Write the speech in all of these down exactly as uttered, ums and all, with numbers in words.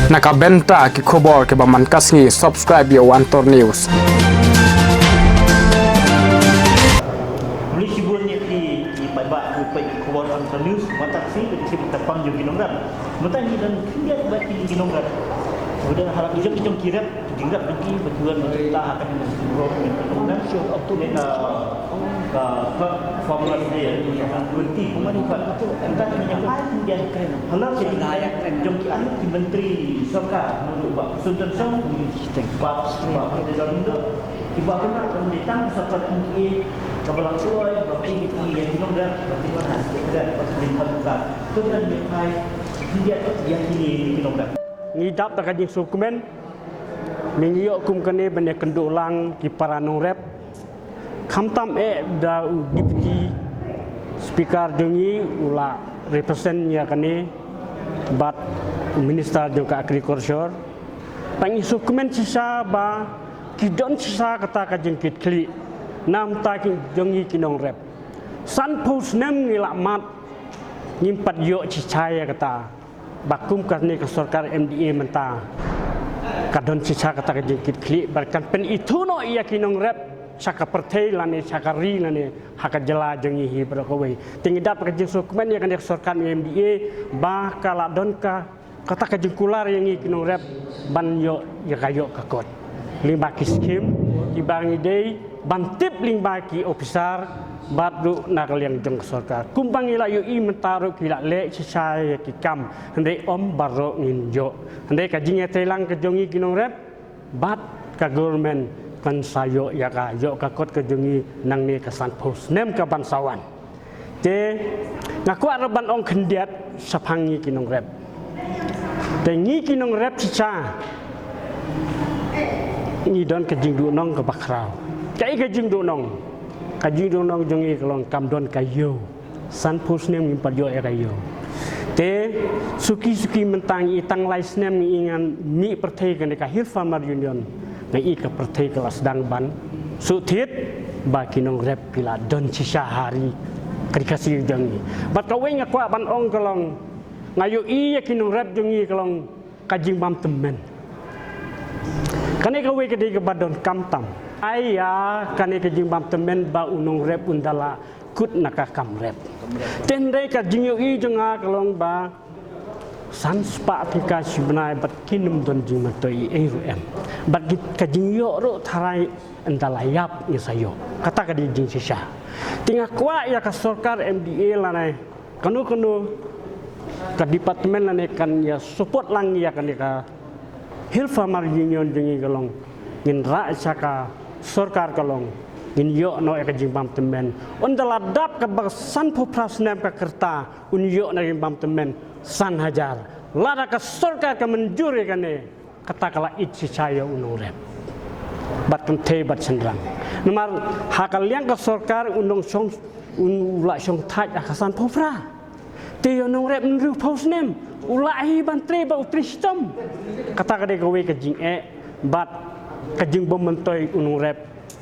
Na ka bynta ki khubor kiba man ka sngi, subscribe ïa u Antor News. Muli shibun ïa ki, ki paidbah, ki paidbah khubor Antor News, mynta ka sngi, ki shibun ka pang jong ki nongrep. Mynta ngi don khyndiat bad ki nongrep. Uda harap jong ki jong ki rep, ki rep bad ki, bad ki wan bad kita ha ka ni nongrep, ki nongrep. Ka, ka, ka, Farmers Day, ïa, ïa, twenty, twenty-five. Mynta ngi ïa phai khyndiat. Hala ki jong ki, jong ki ahli ki menteri sorkar, naduh Bah Prestone Tynsong, Bah, Bah Haji Lawal Lyngdoh, kiba kynmaw ba dei tang sorkar M D A kaba la kloi ba phi, phi ïa ki nongrep ba phi wan ha ki nongrep ba phi wan ha. To kan ïa phai ïa ki nongrep. Ngi dap da ka jingsngewkmen, ngi ïoh kum kane ban ïakynduh lang ki para nongrep. Khamtam eh da u Deputy Speaker jong ngi u la represent ïa kane bad u Minister jong ka Agriculture. Tang ngi sngewkmen shisha ba ki don shisha kata ka jingkitkhlieh na bynta ki jong ngi ki nongrep. Sanphew snem ngi la mad ngim pat ïoh shisha ïa kata. Ba kum kane ka sorkar M D A mynta ka don shisha kata ka jingkitkhlieh ba kan pynithuh noh ïa ki nongrep sha ka pyrthei lane sha ka ri lane ha ka jylla jong ngi hi baroh kawei. Te ngi dap ka jingsngewkmen ïa kane ka sorkar M D A ba ka la don ka kata ka jingkular ïa ngi ki nongrep ban ïoh ïa ka ïoh ka kot lyngba ki skim kiba ngi dei ban tip lyngba ki ophisar bad ruh na ka liang jong ka sorkar. Kumba ngi la ïohi mynta ruh ki la leh shisha ïa ki kam, hynrei ym baroh ngin ïoh. Hynrei ka jingïatreilang ka jong ngi ki nongrep bad ka government kan sa ïoh ïa ka ïoh ka kot ka jong ngi nangne ka sanphew snem ka ban sa wan. Te nga kwah ruh ban ong khyndiat shaphang ngi ki nongrep. Te ngi ki nongrep shisha ngi don ka jingduhnong kaba khraw. Kaei ka jingduhnong? Ka jingduhnong jong ngi ka long kam don ka ïew. Sanphew snem ngim pat ïoh ïa ka ïew. Te suki suki mynta ngi tang lai snem ngi ngan mih pyrthei kane ka Hill Farmer Union. Nga i ka pyrthei ka la sdang ban shu thied ba ki nongrep ki la don shisha ha ri ka ri Khasi jong ngi. Bad kawei nga kwah ban ong ka long nga ïohi ïa ki nongrep jong ngi ka long ka jingbam tymmen. Kane kawei ka dei kaba donkam tam. Ai ïa kane ka jingbam tymmen ba u nongrep un da la kut na ka kam rep. Te hynrei ka jingïohi jong nga ka long ba san spah tyngka shi bnai bad kin ym don jingmyntoi ei ruh em. Bad ka jingïoh ruh tharai ynda la ïap ngi sa ïoh. Kata ka dei jingshisha. Te nga kwah ïa ka sorkar M D A lane kano kano ka department lane kan ïa support lang ïa kane ka Hill Farmer Union jong ngi ka long ngin rah sha ka sorkar ka long ngin ïoh noh ïa ka jingbam tymmen. Ynda la dap kaba sanphew phra snem ka rta un ïoh na ka jingbam tymmen san hajar. Lada ka sorkar ka mynjur ïa kane kata ka la ïeit shisha ïa u nongrep bad kynthei bad shynrang. Namar ha ka liang ka sorkar u nongshong u la shong thait ha ka sanphew phra. Te ïa u nongrep hynriewphew snem u la hi ban trei ba u trei shitom. Kata ka dei kawei ka jingeh bad ka jingbym myntoi u nongrep.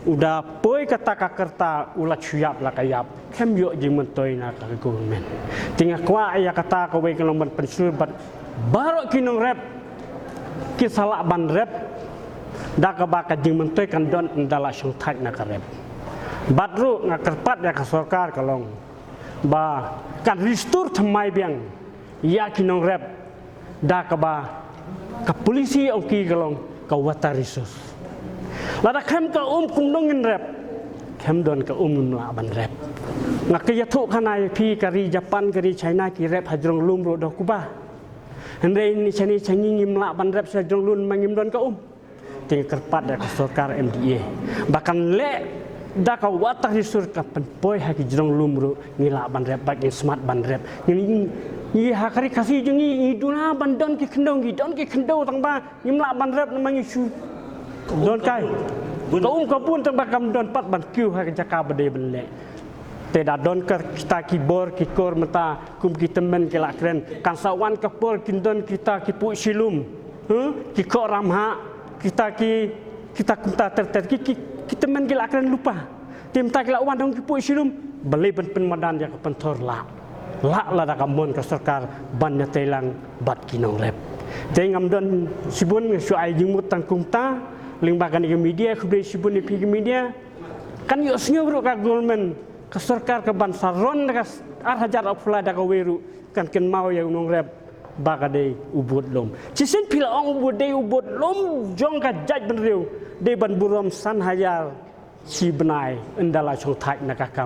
U da poi kata ka rta u la shu ïap la ka ïap. Khlem ïoh jingmyntoi na ka government. Te nga kwah ïa kata kawei ka long ban pynshlur bad baroh ki nongrep ki sa lah ban rep da kaba ka jingmyntoi kan don ynda la shong thait na ka rep. Bad ruh nga kyrpad ïa ka sorkar ka long ba kan restore thymmai biang ïa ki nongrep da kaba ka policy ong ki ka long ka water resource. Lada khlem ka um kumno ngin rep? Khlem don ka um ngim lah ban rep. Nga ka ïathuh khana ïa phi ka ri Japan ka ri China ki rep ha jrong lum ruh da u kba. Hynrei ngi shane sha ngi ngim lah ban rep sha jrong lum ma ngim don ka um. Te nga kyrpad ïa ka sorkar M D A ba kan leh da ka water resource ka pynpoi ha ki jrong lum ruh ngi lah ban rep bad ngi smat ban rep. Ngi, ngi ha ka ri Khasi jong ngi ngi duna ban don ki khyndew ngi don ki khyndew tang ba ngim lah ban rep namar ngi shu don kai. Ka um ka bun tang ba kam don pat ban kiew ha ka jaka ba dei ban leh. Te da don ka kita ki bor ki kor mynta kum ki tymmen ki la kren kan sa wan ka por kin don kita ki puh shilum. Huh? Ki khoh ramhah kita ki kita kumta ter ter ki ki ki tymmen ki la kren lypa. Te mynta ki la wan dong ki puh shilum balei ban pynmadan ïa ka pynthor lah. Lah lada ka mon ka sorkar ban ïatreilang bad ki nongrep. Te ngam don shibun, nga shu ai jingmut tang kumta, lyngba kane ka media, khublei shibun ïa phi ka media. Kan ïohsngew ruh ka government, ka sorkar ka ban sa ron da ka ar hajar arphew lai da kawei ruh, kan kynmaw ïa u nongrep ba ka dei u budlum. Shisien phi la ong u bud dei u budlum jong ka jaitbynriew, dei ban burom san hajar shi bnai ynda la shongthait na ka kam.